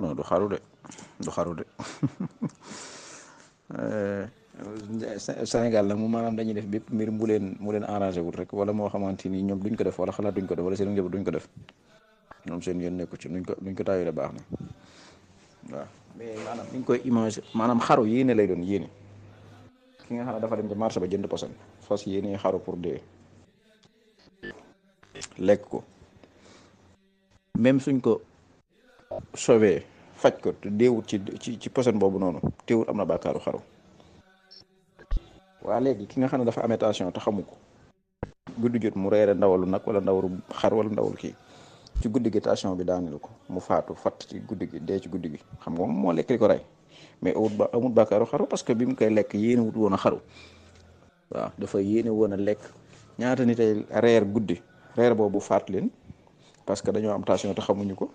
non du xaru de du xaru de Sénégal nag mu maanaam dañuy def bépp mbir mu leen arrangé wul rek wala moo xamante ni ñoom duñ ko def wala xalaat duñ ko def wala seen njaboot duñ ko def ñoom seen yoon nekku ci nuñ ko taayoo baax na waaw. mais maanaam niñ koy imaginer maanaam xaru yéene lay doon yéene ki nga xam ne dafa dem ci marché ba jënd poson fas yéene xaru pour dee lekk ko même suñ ko sauvé faj ko te deewut ci poson boobu noonu teewut am na bàkkaaru xaru. waa léegi ki nga xam ne dafa amee tension te xamu ko guddi jot mu reere ndawalu nag wala ndawalu xar wala ndawal kii ci guddi gi tension bi daaneel ko mu faatu fatt ci guddi gi dee ci guddi gi xam nga moom moo lekk li ko rey mais amut bàkkaaru xaru parce que bi mu koy lekk yéene wut woon a xaru waaw dafa yéene woon a lekk. ñaata nit ay reer guddi reer boobu faat leen parce que dañoo am tension te xamuñu ko